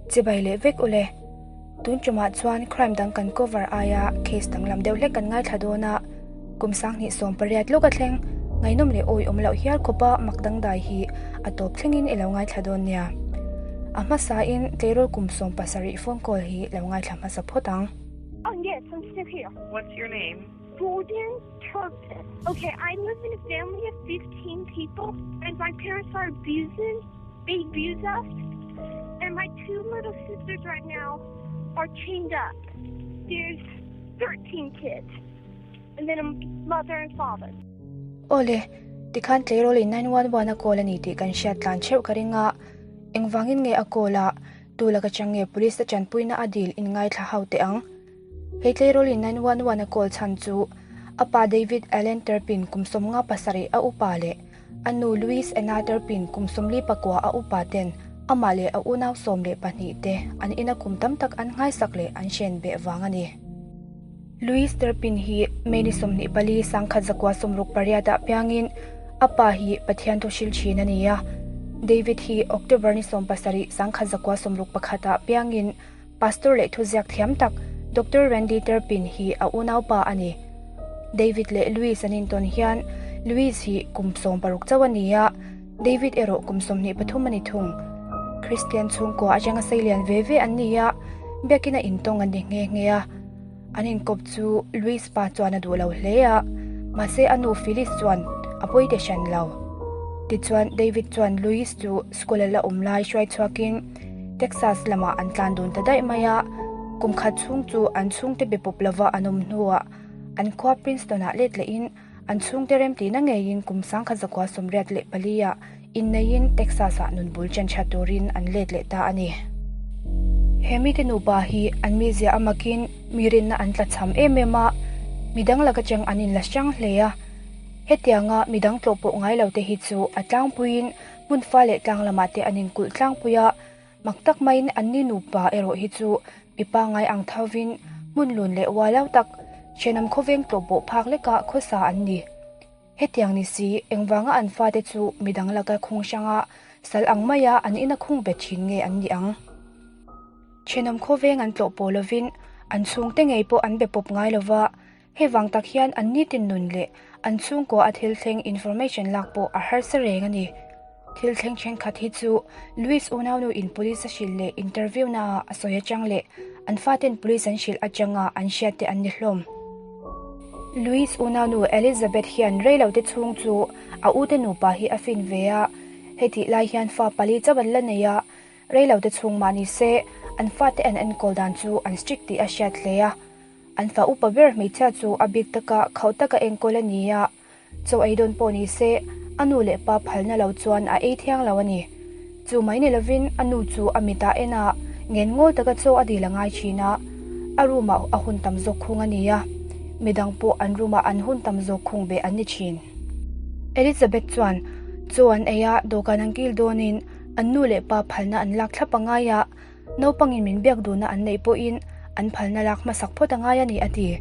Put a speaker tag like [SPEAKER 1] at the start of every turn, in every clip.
[SPEAKER 1] Chibai leh vek ule. Tun tumah chuan crime dang kan cover aia case danglam deuh hlek kan ngaithla dawn a, kum 2018 lawk a thleng ngaihnawm leh awi awm loh hial khawpa mak dangdai hi a tawp thlengin i lo ngaithla dawn nia. A hmasain tleirawl kum 17 phone call hi lo ngaithla hmasa phawt ang.
[SPEAKER 2] Oh yes, I'm still here.
[SPEAKER 3] What's your name?
[SPEAKER 2] Golden Turpin. Okay, I live in a family of 15 people, and my parents are abusing. They abuse us, and my two little sisters right now are chained up. There's 13 kids, and then a mother and father.
[SPEAKER 1] Awle, tikhan tleirawl in 911 a call a ni tih kan hriat tlan theuh ka ring a, engvangin nge a call a, tu laka chang nge police te tanpuina a dil in ngaithla ho teh ang. Hei tleirawl in 911 a call chhan chu a pa David Allen Turpin kum 57 a upa leh a nu Louise Anna Turpin kum 44 a upa ten amah leh a unau 12 te an ina kum tam tak an nghaisak leh an hren beh wang a ni. Louise Turpin hi May ni 24 1968 ah piangin a pa hi Pathian thu hril thin a ni a. David hi October ni 17 1961 ah piangin Pastor leh thu ziak thiam tak Dr. Randy Turpin hi a unau pa a ni. David leh Louise an intawn hian Louise hi kum 16 chauh a ni a, David erawh kum 23 a ni thung. Christian chhungkua atanga seilian ve ve an ni a, biakin a intawng an ni nghe nghe a. An inkawp chu Louise pa chuan a duh lo hle a, mahse a nu Phyllis chuan a pawi te hran lo. Tichuan David chuan Louise chu school a la awm lai hruai chhuakin Texas lamah an tlan dun ta daih mai a, kum khat chhung chu an chhungte be pawp lova an awm hnuah an khua Princeton ah let lehin an chhungte rem tihna ngeiin kum 1984 ah inneiin Texas ah nun bul chen tha turin an let leh ta a ni. He mite nupa hi an mizia amakin mi rinna an tla cham em em a, midang laka chang an in la hrang hle a. Hetianga midang tlawh pawh ngai lo te hi chu a tlangpuiin hmun fa leh tlang lamah te an inkulh tlangpui a, mak tak maiin an ni nupa erawh hi chu mipa ngai ang thovin hmun lun leh ualau tak thenawm khawveng tlawh pawh phak leka khawsa an ni. Hetiang ni si engvanga an fate chu midang laka khung hranga sal ang maia an ina khung bet thin nge an ni ang. Thenawm khawveng an tlawh pawh lovin an chhungte ngei pawh an be pawp ngai lova, hei vang tak hian an nitin nun leh an chhungkua a thil thleng information lak pawh a harsa reng a ni. Thil thleng thenkhat hi chu Louise unau in police a hrilh leh interview na ah a sawi atang leh an faten police an hrilh atanga an hriat te an ni hlawm. Louise unau Elizabeth hian reilo te chhung chu a ute nupa hi a fin ve a, heti lai hian fa pali chauh an la nei a, reilo te chhung mah ni se an fate an enkawl dan chu an strict tih a hriat hle a. An fa upa ber hmeichhia chu a bik taka khauh taka enkawl a ni a, chaw ei dawn pawh ni se a nu leh pa phalna lo chuan a ei thiang lo a ni. Chu mai ni lovin a nu chu a mitah en a, ngen ngawl taka chaw a dil a ngai thin a, a room ah a hun tam zawk khung a ni a, midang pawh an room ah an hun tam zawk khung ve an ni thin. Elizabeth chuan chaw an ei a, dawhkan an kil dawnin an nu leh pa phalna an lak thlap a ngai a, naupangin min biak duhna an neih pawhin an phalna lak hmasak phawt a ngai a ni a ti.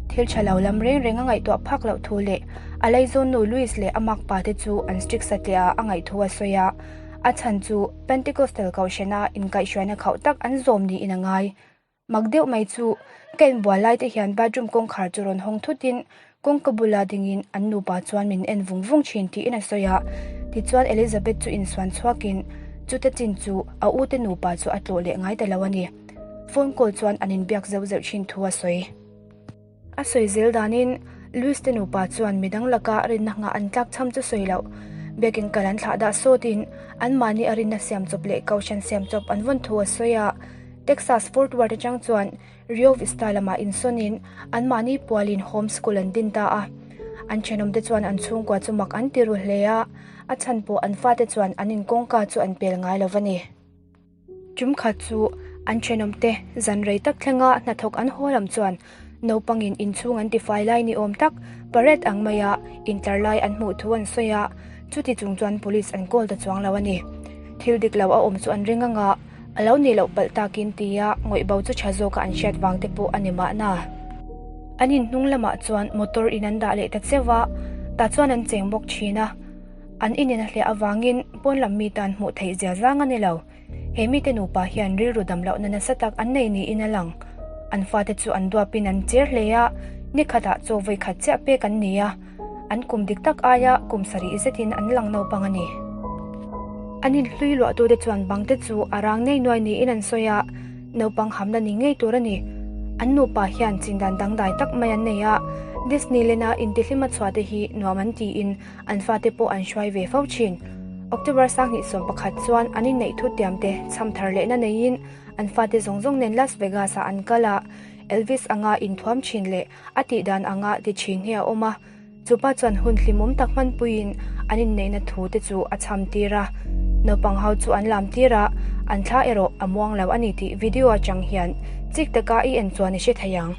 [SPEAKER 1] Thil tha lo lam reng reng a ngaihtuah phak loh thu leh a laizawn nu Louise leh a mak pa te chu an strict satliah ah a ngaih thu a sawi a, a chhan chu Pentecostal kohhrana inkaihhruaina khauh tak an zawm niin a ngai. Mak deuh mai chu ka inbual lai te hian bathroom kawngkhar chu rawn hawng thutin kawngka bula dingin an nupa chuan min en vung vung thin tiin a sawi a. Tichuan Elizabeth chu insuan chhuakin chute chin chu a ute nupa chu a tlawh leh ngai ta lo a ni. Phone call chuan an inbiak zeuh zeuh thin thu a sawi. A sawi zel danin Louis te nupa chuan midang laka rinna nghah an tlak cham chu sawi loh. Biakin kal an thlah dah sawtin an mahni a rinna siam chawp leh kohhran siam chawp an vawn thu a sawi a. Texas Fort Worth atang chuan Rio Vista lamah insawnin an mahni pualin home school an din ta a. An thenawm te chuan an chhungkua chu mak an ti ru hle a, a chhan pawh an fate chuan an inkawngka chu an pel ngai lo a ni. Tum khat chu an thenawm te zan rei tak thlenga hnathawk an haw lam chuan naupangin inchhung an tifai lai ni awm tak parade ang maia intlar lai an hmuh thu an sawi a, chuti chung chuan police an call ta chuang lo a ni. Thil dik lo a awm chu an ring anga a lo ni loh palh takin tia ngawih bo chu tha zawka an hriat vang te pawh a ni mahna. An inhnung lamah chuan motor in an dah leh ta cheuh a, tah chuan an cheng bawk thin a. An inin a hliah avangin pawn lam mi tan hmuh theih zia zang a ni lo. He mite nupa hian rilru dam lohna nasa tak an nei niin a lang. An fate chu an duapin an cher hle a, ni khatah chaw vawi khat chiah pek an ni a, an kum dik tak aia kum sarih zetin an lang naupang a ni. An inhlui luahtute chuan bangte chu a rang nei nuai niin an sawi a, naupang hamna ni ngei tur a ni. An nupa hian chindan dangdai tak mai an nei a, Disneyland-a intihlima chhuahte hi nuam an tiin an fate pawh an hruai ve fo thin. October 2011 chuan an inneih thutiamte cham thar lehna neiin an fate zawng zawng nen Las Vegas-ah an kal a, Elvis anga inthuam thin leh a tih dan anga ti thin hi a awm a. Chupa chuan hun hlimawm tak hmanpuiin an inneihna thu te chu a cham tir a. Naupang ho chu an lam tir a, an thla erawh a muang lo a ni tih video atang hian chik taka i en chuan i hre thei ang.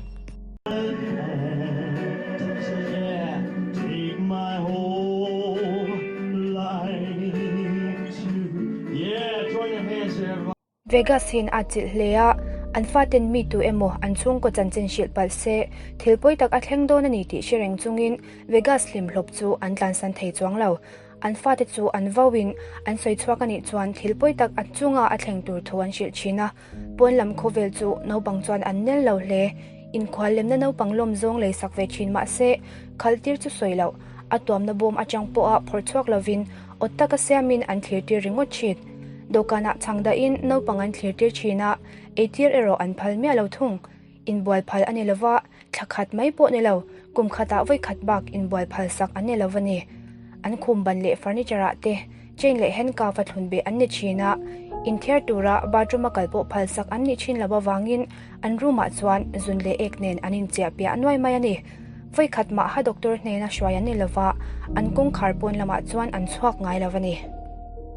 [SPEAKER 1] Vegas hian a chilh hle a, an faten mi tu emaw an chhungkaw chanchin hrilh palh se, thil pawi tak a thleng dawn a ni tih hre reng chungin Vegas hlimhlawp chu an tlansan thei chuang lo. An fate chu an vauin an sawi chhuak a nih chuan thil pawi tak a chunga a thleng tur thu an hrilh thin a, pawn lam khawvel chu naupang chuan an nel lo hle. Inkhual lemna naupang lawm zawng lei sak ve thin mah se, khalh tir chu sawi loh, a tuamna bawm atang pawha phawrh chhuak lovin awt taka siamin an thlir tir ringawt thin. Dawhkanah chhang dahin naupang an thlir tir thin a, eitir erawh an phal miah lo thung. Inbual phal a ni lova, thla khat mai pawh ni lo, kum khatah vawi khat bak inbual phal sak an ni lo a ni. An khum ban leh furniture ah te chain leh handcuff a thlun beh an ni thin a, inthiar tura bathroom a kal pawh phal sak an nih thin lo avangin an room ah chuan zun leh ek nen an inchiah piah nuai mai a ni. Vawi khat maha doctor hnena hruai an ni lova, an kawngkhar pawn lamah chuan an chhuak ngai lo a ni.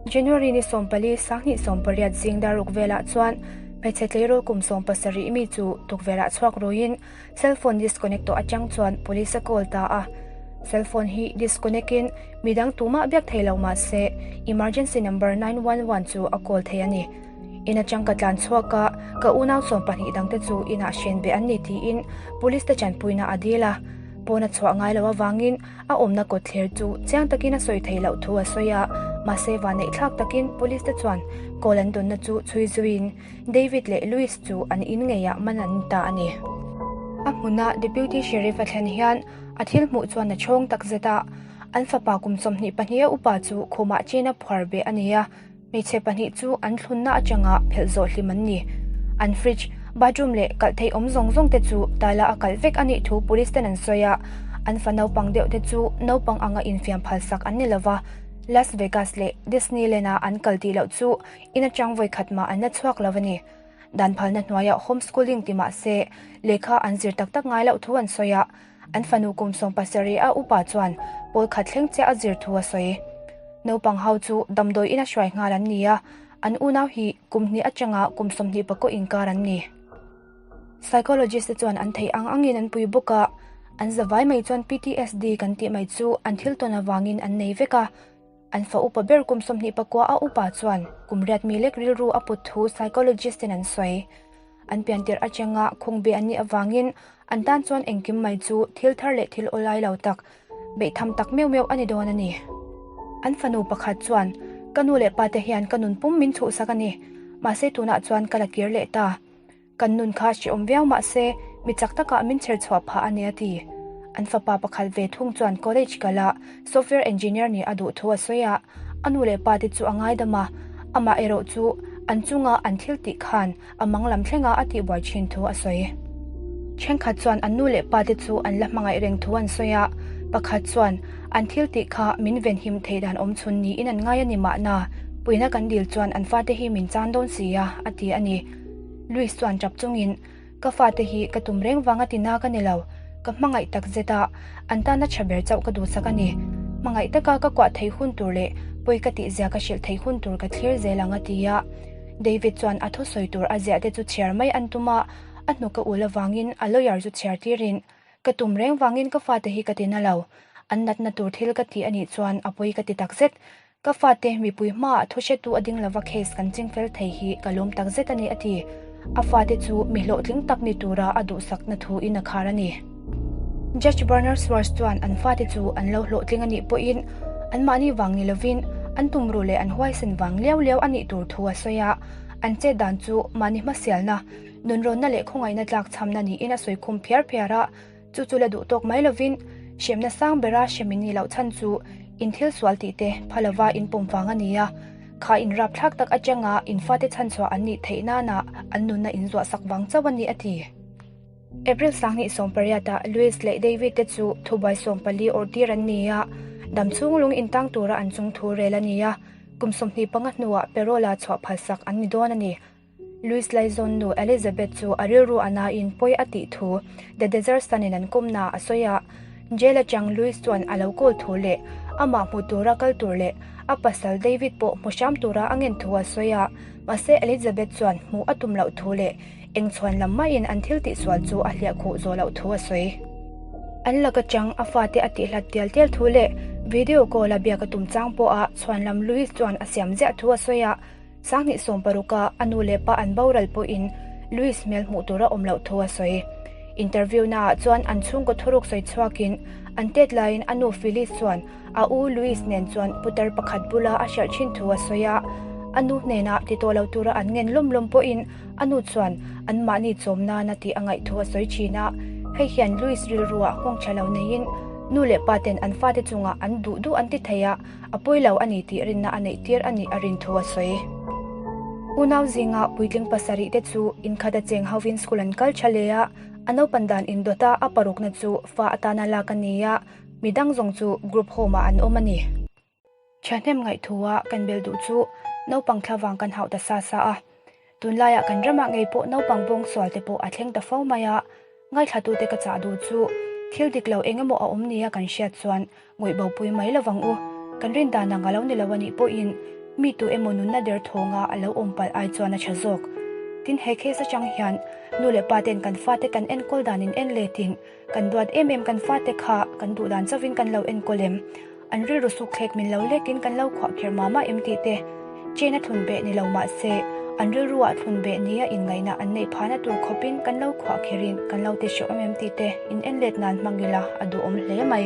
[SPEAKER 1] January ni 14, 2018 zing daruk velah chuan hmeichhe tleirawl kum 17 mi chu tukverhah chhuak ruiin cellphone disconnect tawh atang chuan police a call ta a. Cellphone hi disconnect in midang tumah biak thei lo mah se emergency number 911 chu a call thei a ni. In atang ka tlan chhuak a, ka unau 12 dangte chu inah hren be an ni tiin police te chanpuina a dil a. Pawn a chhuah ngai lo avangin a awmna kawtthler chu chiang takin a sawi theih loh thu a sawi a, mahse vanneih thlak takin police te chuan call an dawnna chu chhui zuiin David leh Louis chu an in ngeiah man an ni ta a ni. A hmuna Deputy Sheriff a thlen hian a thil hmuh chuan a chhawng tak zet a, an fapa kum 22 a upa chu khumah chen a phuar beh a ni a, Hmeichhe pahnih chu an thlunna atanga phelh zawh hlim an ni. An fridge, bathroom leh kalh theih awm zawng zawng te chu tala a kalh vek a nih thu police ten an sawi a, an fa naupang deuh te chu naupang anga infiam phalsak an ni lova, Las Vegas leh Disneyland a an kal tih loh chu in atang vawi khat mah an la chhuak lo a ni. Dan phalna hnuaiah homeschooling ti mah se lehkha an zir tak tak ngai loh thu an sawi a, An fanu kum 17 a upa chuan pawl khat thleng chiah a zir thu a sawi. Naupang ho chu damdawi ina hruai nghal an ni a, an unau hi kum hnih atanga kum 24 inkar an ni. Psychologist te chuan an theih ang angin an pui bawk a, an zavai mai chuan PTSD kan tih mai chu an thil tawn avangin an nei vek a. An fa upa ber kum 24 a upa chuan kum riat mi lek rilru a put thu psychologist ten an sawi. An piantir atanga khung be an nih avangin an tan chuan engkim mai chu thil thar leh thil awlai lo tak, beihtham tak meuh meuh a ni dawn a ni. An fanu pakhat chuan, Ka nu leh pa te hian ka nun pum min chhuhsak a ni. Mahse tunah chuan ka la kir leh ta. Kan nun kha hrehawm viau mahse mi chak takah min chher chhuah phah a ni a ti. An fapa pakhat ve thung chuan college kala software engineer nih a duh thu a sawi a, a nu leh pa te chu a ngaidam a, amah erawh chu an chunga an thil tih khan a mang lam thlenga a tihbuai thin thu a sawi. Thenkhat chuan an nu leh pa te chu an la hmangaih reng thu an sawi a, pakhat chuan an thil tih kha min venhim theih dan awm chhun niin an ngai a ni mahna, puina kan dil chuan an fate hi min chan dawn si a, a ti a ni. Louis chuan tap chungin, Ka fate hi ka tum reng vanga ti na ka ni lo, ka hmangaih tak zet a, an tana tha ber chauh ka duhsak a ni. Hmangaih taka ka kuah theih hun tur leh pawi ka tihzia ka hrilh theih hun tur ka thlir zel ang a ti a. David chuan a thusawi tur a ziah te chu chhiar mai an tum a, a hnuk a ul avangin a lawyer chu chhiar tirin, Ka tum reng vangin ka fate hi ka ti na lo, an natna tur thil ka ti a nih chuan a pawi ka ti takzet. Ka fate mipui hmaah thu hretu a ding lova case kan ching fel thei hi ka lawm takzet a ni a ti. A fate chu mi hlawhtling tak ni tura a duhsakna thu in a khar a ni. Judge Bernard Swartz chuan an fate chu an lo hlawhtling a nih pawhin anmahni vang ni lovin an tumruh leh an huaisen vang liau liau a nih tur thu a sawi a, an chet dan chu mahni hmasialna, nunrawnna leh khawngaihna tlakchhamna niin a sawi khum phiar phiar a, chu chu la duh tawk mai lovin hremna sang bera hrem in nih loh chhan chu in thil sual tih te pha lova in pawm vang a ni a, kha in rapthlak tak atanga in fate chhanchhuah an nih theih nana an nunna in zuah sak vang chauh a ni a ti. April 2018 ah Louis leh David te chu thubuai 14 awrh tir an ni a, dam chhung lung intang tura an chung thu rel a ni a, kum 25 hnuah parole-a chhuah phalsak an ni dawn a ni. Louis Laizawn nu Elizabeth chu a rilru a nain pawi a tih thu The Desert Sun in an kawmna a sawi a, jail atang Louis chuan a lo call thu leh amah hmu tura kal tur leh a pasal David pawh hmu hram tura a ngen thu a sawi a, mahse Elizabeth chuan hmuh a tum loh thu leh Eng chhuan lam maiin an thil tihsual chu a hliah khuh zawh loh thu a sawi. An lak atang a fate a tihhlat tial tial thu leh video call a biak a tum chang pawha chhuan lam Louis chuan a siam ziah thu a sawi a, Sanghnih 60 a a nu leh pa an boral pawhin Louis hmel hmuh tur a awm loh thu a sawi. Interview naah chuan an chhungkaw thuruk sawi chhuakin an tet laiin a nu Phyllis chuan A u Louis nen chuan putar pakhat bula a hralh thin thu a sawi a, a nu hnenah ti tawh lo tura an ngen lawm lawm pawhin a nu chuan anmahni chawm nana tih a ngaih thu a sawi thin a. Hei hian Louis rilruah nghawng tha lo neiin nu leh pa ten an fate chungah an duh duh an ti thei a, a pawi lo a ni tih rinna a neih tir a nih a rin thu a sawi. Unau zinga puitling pasarih te chu inkhata cheng hovin school an kal tha leh a, a naupan dan indawta a parukna chu fa atana lak a ni a, Mi dang zawng chu group home ah an awm a ni. Thahnem ngaihthua kan bel duh chu naupang thlavang kan hauh ta sa sa a. Tunlaiah kan ramah ngei pawh naupang bawng sual te pawh a thleng ta fo mai a. Ngaithlatute ka chah duh chu thil dik lo eng emaw a awm nia kan hriat chuan ngawih bopui mai lovang u. Kan rin dan ang a lo ni lo a nih pawhin Mi tu emaw nunna der thawnga a lo awm palh ai chuan a tha zawk. Tin, he case atang hian nu leh pa ten kan fate kan enkawl dan in en letin kan duat em em kan fate kha kan duh dan chauhin kan lo enkawl em? An rilru suk thlek min lo lekin kan lo khuah kher mah mah em tih te chain a thlun beh ni lo mah se an rilru ah thlun beh nia inngaihna an neih phahna tur khawpin kan lo khuah kherin kan lo ti hreuh em em tih te in en let nan hmang ila a duhawm hle mai.